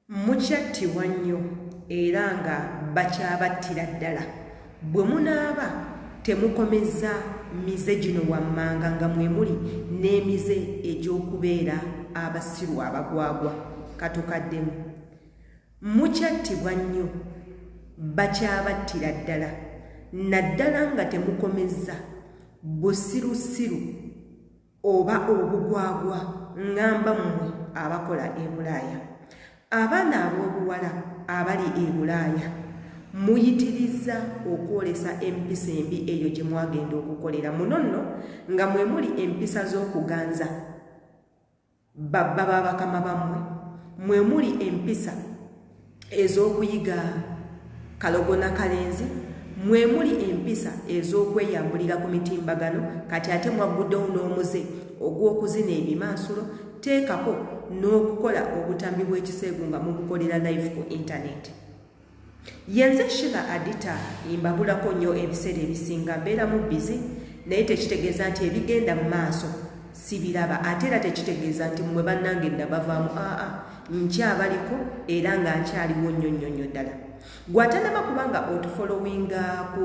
Mukyattibwa nnyo era nga bakyabattira ddala bwe munaaba temukomezza mize gino wammanga nga mwe muli n'emize egy'okubeera abasiru abagwagwa. Katukaddemu. Mukyattibwa nnyo bakyabattira ddala naddala nga temukomezza busirusiru oba obugwagwa ngamba mmwe abakola e Bulaaya. Abaana ab'obuwala abali e Bulaaya muyitirizza okwolesa empisa embi eyo gye mwagenda okukolera muno nno nga mwe muli empisa z'okuganza babba ba bakama bammwe, mwe muli empisa ez'okuyiga kalogo na kalenzi, mwe muli empisa ez'okweyambulira ku mitimbagano, kati ate mwagguddewo n'omuze ogw'okuzina ebimansulo, teekako n'okukola obutambi bw'ekiseegu nga mubukolera live ku intaneti. Yenze Sheila Adita mbabulako nnyo ebiseera ebisinga mbeeramu busy naye tekitegeeza nti ebigenda mu maaso sibiraba ate era tekitegeeza nti mmwe bannange nabavaamu aa nkyabaliko era nga nkyaliwo nnyo nnyo nnyo ddala gwatanaba kuba nga otufollowinga ku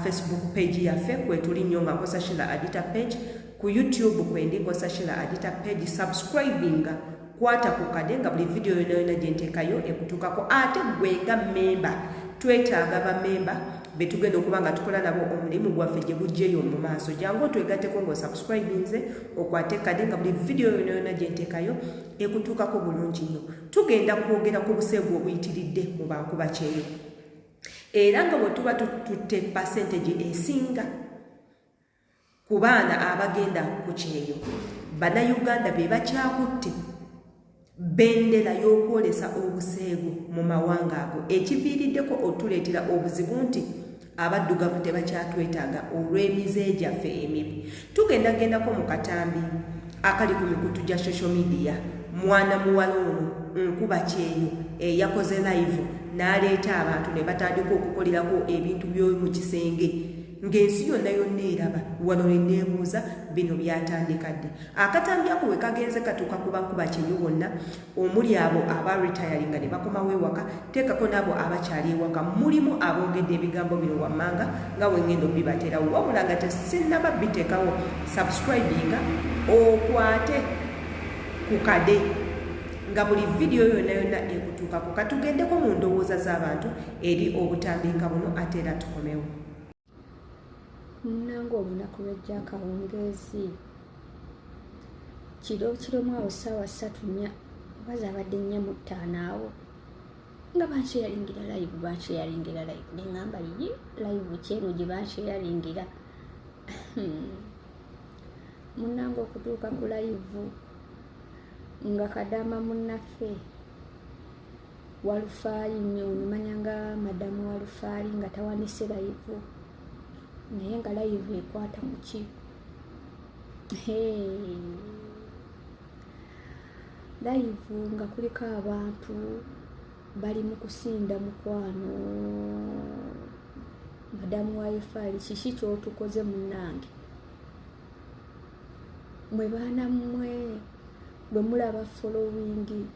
facebook page yaffe kwetuli nnyo nga nkosa Sheila Adita page ku youtube kwendi nkosa Sheila Adita page subscribinga Kwata ku kade nga buli vidiyo yona yona gye nteekayo ekutuukako. Ate ggwe nga mmemba, twetaaga bammemba be tugenda okuba nga tukola nabo omulimu gwaffe gye gujja eyo mu maaso. Jangu otwegatteko ng'osubscribinze, okwate kade nga buli vidiyo yona yona gye nteekayo ekutuukako bulungi nnyo. Tugenda kwogera ku buseegu obuyitiridde mu bankuba kyeyo era nga bwe tuba tututte percentage esinga Ku baana abagenda ku kyeyo, Bannayuganda be bakyakutte bendera y'okwolesa obuseegu mu mawanga ago ekiviiriddeko otuleetera obuzibu nti abaddugavu tebakyatwetaaga olw'emize gyaffe emibi. Tugenda gendako mu katambi akali ku mikutu gya social media mwana muwala ono nkuba kyeyo eyakoze live n'aleeta abantu ne batandika okukolerako ebintu by'omu kisenge ng'ensi yonna yonna eraba wano ne neebuuza bino byatandika ddi akatambi ako we kagenze katuuka ku bankuba kyeyo bonna omuli abo aba retiringa ne bakomawo ewaka teekako n'abo abakyali ewaka mulimu aboogedde ebigambo bino wammanga nga we ngenda obibateerawo wabula nga tesinnaba biteekawo subscribinga okwate ku kade nga buli vidiyo yonna yonna ekutuukako katugendeko mu ndowooza z'abantu eri obutambi nga buno ate era tukomewo. Munnange olunaku lw'ejjo akawungeezi kiro kiromu awo ssaawa ssatu nnya oba zaabadde nnya mu ttaano awo nga bankyeyalingira live bankyeyalingira live ne ŋŋamba ye live ki eno gye bankyeyalingira munnange okutuuka ku live nga kadaama munnaffe Walufaali nnyo ono manya nga madamu Walufaali nga tawanise layivu naye nga layivu ekwata ku ki? Layivu nga kuliko abantu bali mu kusinda mukwano. Madamu Walufaali kiki kyotukoze munnange? Mwe baana mmwe bwe mulaba following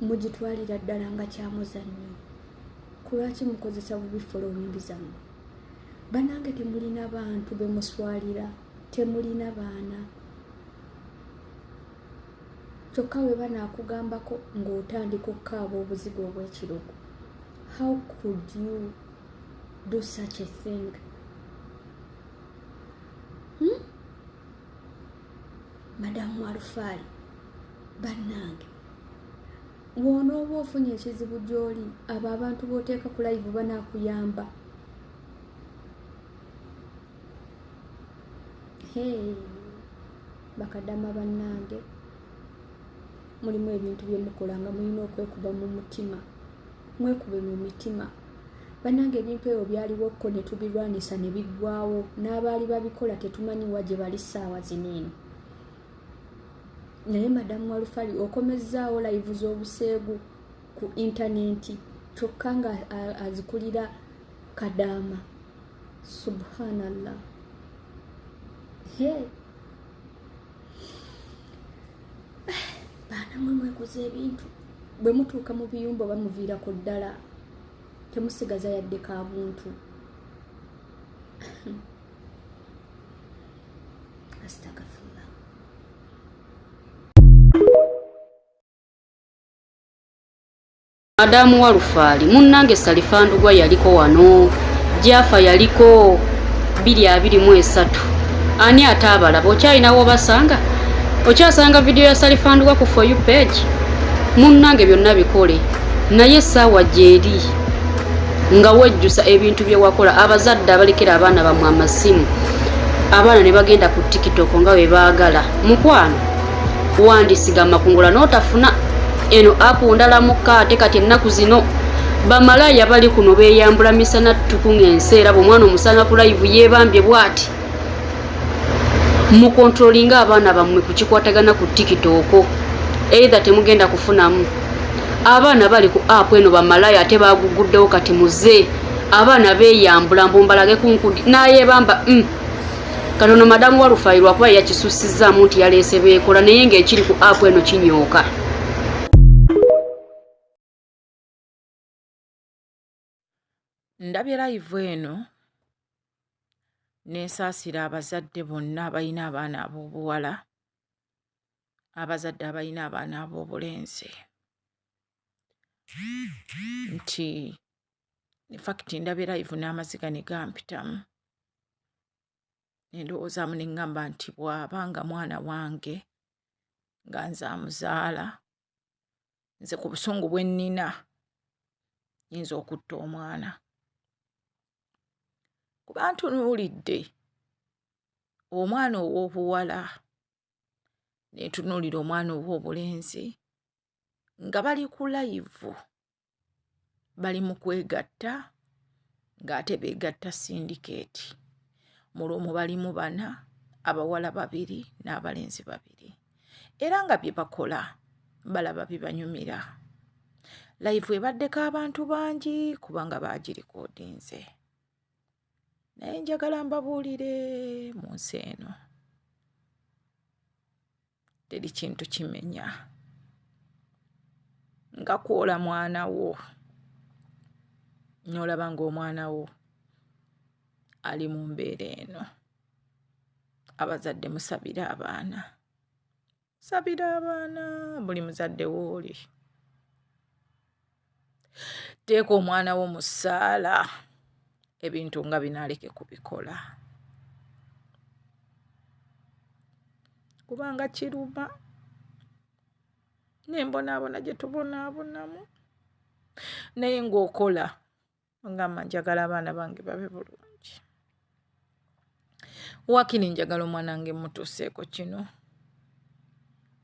mugitwalira ddala nga kyamuzannyo kulwaki mukozesa bubi following zammwe banange temulina bantu bemuswalira temulina baana kyokka we banaakugambako ng'otandika okukaaba obuzigo obw'ekirogo how could you do such a thing hmm? Madamu Walufaali bannange bw'onooba ofunye ekizibu gy'oli abo abantu b'oteeka ku layivu banaakuyamba hey, bakadama bannange mulimu ebintu bye mukola nga mulina okwekuba mu mutima mwekube mu mitima Banange ebintu ebyo byaliwo ko ne tubirwanisa ne biggwawo n'abaali babikola tetumanyi wa gye bali ssaawa zino eno. Naye madamu Walufali okomezzaawo layivu z'obuseegu ku intanenti kyokka nga azikulira kadaama. Subhanallah. Hey. Bantu Baana mwe mwekoze ebintu, bwe mutuuka mu biyumba oba muviirako ddala, temusigaza yadde ka buntu. Astagfirullah. Madamu Walufaali munnange Salifandugwa yaliko wano, Jafa yaliko 2023. Ani ate abalaba? Okyalina w'obasanga? Okyasanga vidiyo ya Salifandugwa ku For You page? Munnange byonna bikole, naye essaawa gyeri nga wejjusa ebintu bye wakola. Abazadde abalekera abaana bamwe amasimu, abaana ne bagenda ku TikTok nga bwe baagala. Mukwano, wandisiga amakungula n'otafuna eno apu ndala mukka. Ate kati ennaku zino bamalaaya bali kuno beeyambula misana ttuku ng'ensi era bw'omwana omusanga ku live yeebambye bw'ati. Mukontrolinga abaana bammwe ku kikwatagana ku tikitooko, either temugenda kufunamu. Abaana bali ku apu eno bamalaaya ate baguguddewo kati muze abaana beeyambula mbu mbalage ku nkudi n'ayebamba. Katono madamu Walufayi lwakuba yakisussizaamu nti yaleese beekola, naye ng'ekiri ku apu eno kinyooka. Ndabye live eno ne nsaasira abazadde bonna abalina abaana ab'obuwala, abazadde abalina abaana ab'obulenzi, nti in fact ndabye live n'amaziga ne gampitamu, ne ndowoozaamu ne ŋŋamba nti bw'aba nga mwana wange nga nze amuzaala, nze ku busungu bwe nnina nyinza okutta omwana, kuba ntunuulidde omwana ow'obuwala ne ntunuulira omwana ow'obulenzi nga bali ku layivu, bali mu kwegatta ng'ate beegatta sindikeeti. Mu luumu balimu bana, abawala babiri n'abalenzi babiri, era nga bye bakola balaba bibanyumira. Layivu ebaddeko abantu bangi kubanga baagirikoodinze, naye njagala mbabuulire, mu nsi eno teri kintu kimenya nga kwola mwana wo n'olaba ng'omwana wo ali mu mbeera eno. Abazadde musabire abaana, musabire abaana. Buli muzadde wooli, teeka omwana wo mu ssaala, ebintu nga bino aleke kubikola, kubanga kiruma nembonaabona gye tubonaabonamu, naye ng'okola ngamba njagala abaana bange babe bulungi, wakiri njagala omwana wange mutuuseeko kino,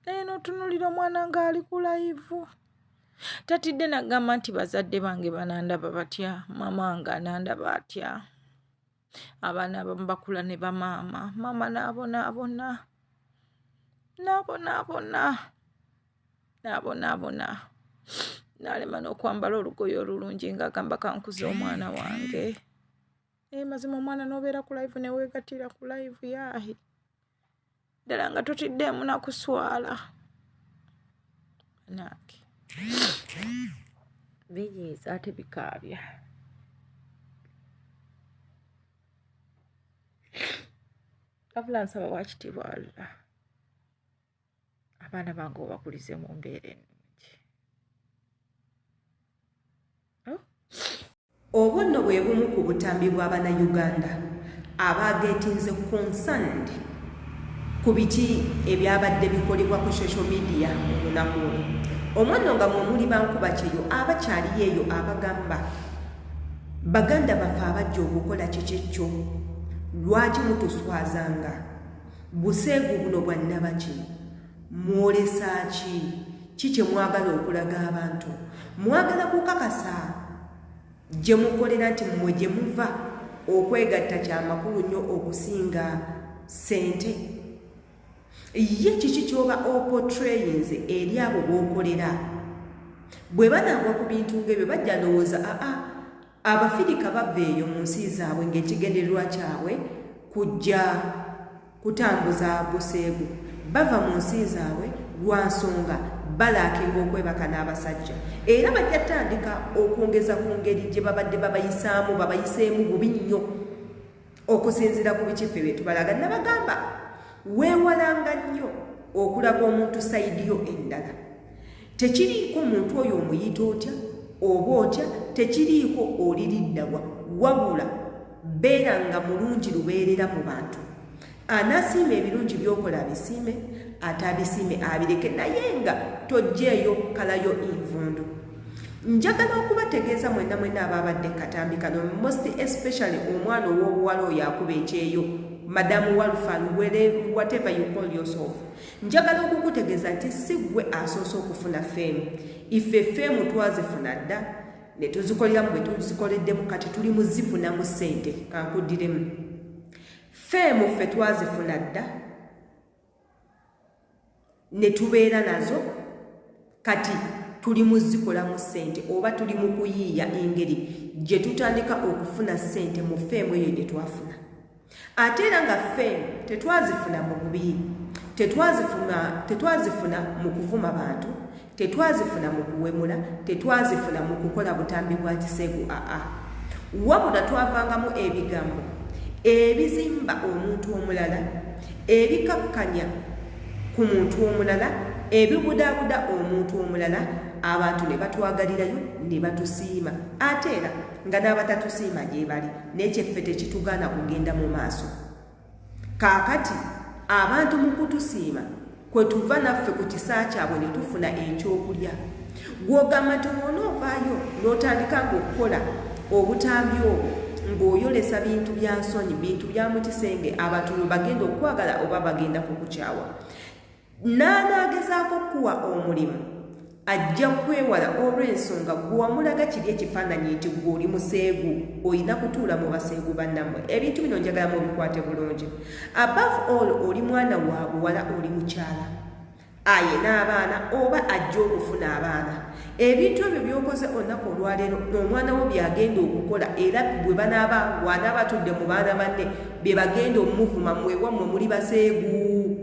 naye n'otunulira omwana ng'ali ku layivu tatidde nagamba nti bazadde bange banandaba batya, maama wange anandaba atya. Abaana abamu bakula ne bamaama, maama n'abonaabona n'abonaabona n'abonaabona n'alema n'okwambala olugoye olulungi ng'agamba kankuze omwana wange. Naye mazima omwana n'obeera ku live ne weegattira ku live yaahi ddala nga totiddeemu na kuswala. Nange binyiiza ate bikaabya. Wabula nsaba wakitiibwa Allah abaana bange obakulize mu mbeera ennungi. Oh. Obwo nno bwe bumu ku butambi bwa Bannayuganda abaageetinze concerned ku biki ebyabadde bikolebwa ku social media olunaku olwo. Omwo nno nga mwe muli bankuba kyeyo abakyaliyo eyo abagamba baganda baffe abajja okukola kiki kyo, lwaki mutuswazanga buseegu buno bwa nnabaki? Mwolesa ki? Ki kye mwagala okulaga abantu? Mwagala kukakasa gye mukolera nti mmwe gye muva okwegatta kyamakulu nnyo okusinga ssente? Ye kiki ky'oba opotreyinze eri abo b'okolera? Bwe banaagwa ku bintu ng'ebyo bajja lowooza aa Abafirika bava eyo mu nsi zaabwe ng'ekigendererwa kyabwe kujja kutambuza buseegu. Bava mu nsi zaabwe Lwa nsonga balaakinga okwebaka n'abasajja, era bajja tandika okwongeza ku ngeri gye babadde babayisaamu, babayiseemu bubi nnyo okusinziira ku bikiffe bye tubalaga. Nabagamba weewalanga nnyo okulaga omuntu side yo endala. Tekiriiko omuntu oyo omuyita otya oba otya, tekiriiko oliriddawa, wabula beera nga mulungi lubeerera mu bantu. Anaasiima ebirungi by'okola abisiime, ate abisiime abireke, naye nga toggyeeyo kalayo envundu. Njagala okubategeeza mwenna mwenna ababadde katambi kano, most especially omwana ow'obuwala oyo akuba ekyeyo, Madamu Walfan, whatever you call yourself, njagala okukutegeeza nti si ggwe asoose okufuna fame. Ife fame twazifuna dda ne tuzikoleramu bwe tuzikoleddemu, kati tuli muzifunamu ssente. Kankuddiremu, fame ffe twazifuna dda ne tubeera nazo, kati tuli muzikolamu ssente oba tuli mu kuyiiya engeri gye tutandika okufuna ssente mu fame eyo gye twafuna. Ate era nga fame tetwazifuna mu bubi, tetwazifuna mu kuvuma bantu, tetwazifuna mu kuwemula, tetwazifuna mu kukola butambi bwa kiseegu, aa, wabula twavangamu ebigambo ebizimba omuntu omulala, ebikakkanya ku muntu omulala, ebibudaabuda omuntu omulala, abantu ne batwagalirayo ne batusiima. Ate era nga n'abatatusiima gye bali, naye kyeffe tekitugaana kugenda mu maaso. Kaakati abantu mu kutusiima kwe tuva naffe ku kisa kyabwe ne tufuna ekyokulya. Gw'ogamba nti bw'onoovaayo n'otandika ng'okukola obutambi obwo ng'oyolesa bintu bya nsonyi, bintu bya mu kisenge, abantu lwe bagenda okwagala oba bagenda kukukyawa. N'anaagezaako okukuwa omulimu ajja kwewala, olw'ensonga gwe wamulaga kiri ekifaananyi nti gwe oli museegu, olina kutuula mu baseegu bannammwe. Ebintu bino njagala mubikwate bulungi. Above all, oli mwana wa buwala, oli mukyala aye n'abaana oba ajja okufuna abaana. Ebintu ebyo by'okoze olunaku olwaleero omwana wo byagenda okukola, era bwe banaaba wanaaba atudde mu baana banne bye bagenda omuvuma, mwewammwe muli baseegu.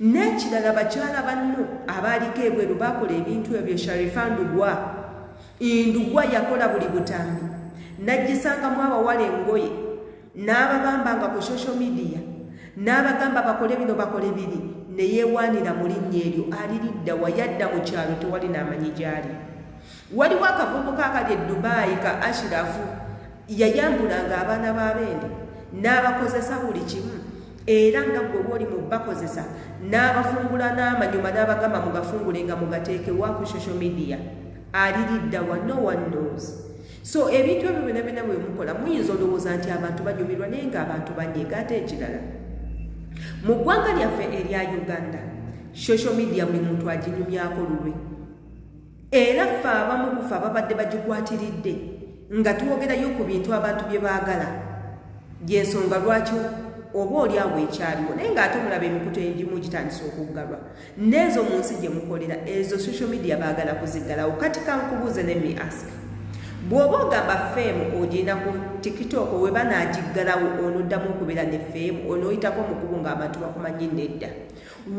N'ekirala, bakyala banno abaaliko ebweru bakola ebintu ebyo. Sharifa Ndugwa, Ndugwa yakola buli butambi n'aggisangamu abawala engoye n'ababambanga ku social media n'abagamba bakole bino, bakole biri, ne yeewaanira mu linnya eryo. Aliridda wayadda mu kyalo, tewali n'amanyi gy'ali. Waliwo akavubuka akali e Dubayi ka Ashirafu, yayambulanga abaana b'abende n'abakozesa buli kimu, era nga gwe bwoli mu bakozesa, n'abafungula n'amanyuma n'abagamba mugafungule nga mugateekewa ku social media. Aliridda wa? No one knows. So ebintu ebyo byonna byonna bwe mukola, muyinza olowooza nti abantu banyumirwa, naye ng'abantu banyiiga. Ate ekirala, mu ggwanga lyaffe erya Uganda, social media buli muntu aginyumyako lulwe, era ffe abamu kufe ababadde bagikwatiridde nga twogerayo ku bintu abantu bye baagala, gyensonga lwaki oba oli awo ekyaliwo. Naye ng'ate omulaba emikutu egimu gitandise okuggalwa, n'ezo mu nsi gye mukolera ezo social media baagala kuziggalawo. Kati kankubuuze, let me ask, bw'oba ogamba fame ogirina ku TikTok, we banaagiggalawo onoddamu okubeera ne fame? Onooyitako mukubu ng'abantu bakumanyi? Nedda.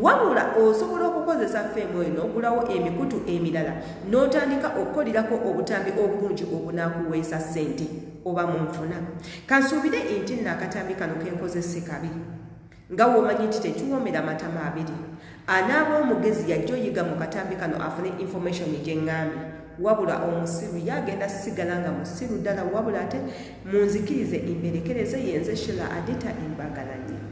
Wabula osobola okukozesa fame oyo n'ogulawo emikutu emirala n'otandika okukolirako obutambi obulungi obunaakuweesa ssente oba munfuna. Kansuubire nti nno akatambi kano kenkozese kabi, nga womanyi nti tekiwoomera matama abiri. Anaaba omugezi yajja oyiga mu katambi kano afune information gye ŋŋambye, wabula omusiru yagenda sigala nga musiru ddala. Wabula ate munzikirize emberekereze. Yenze Shila Adita, embagala nnyo.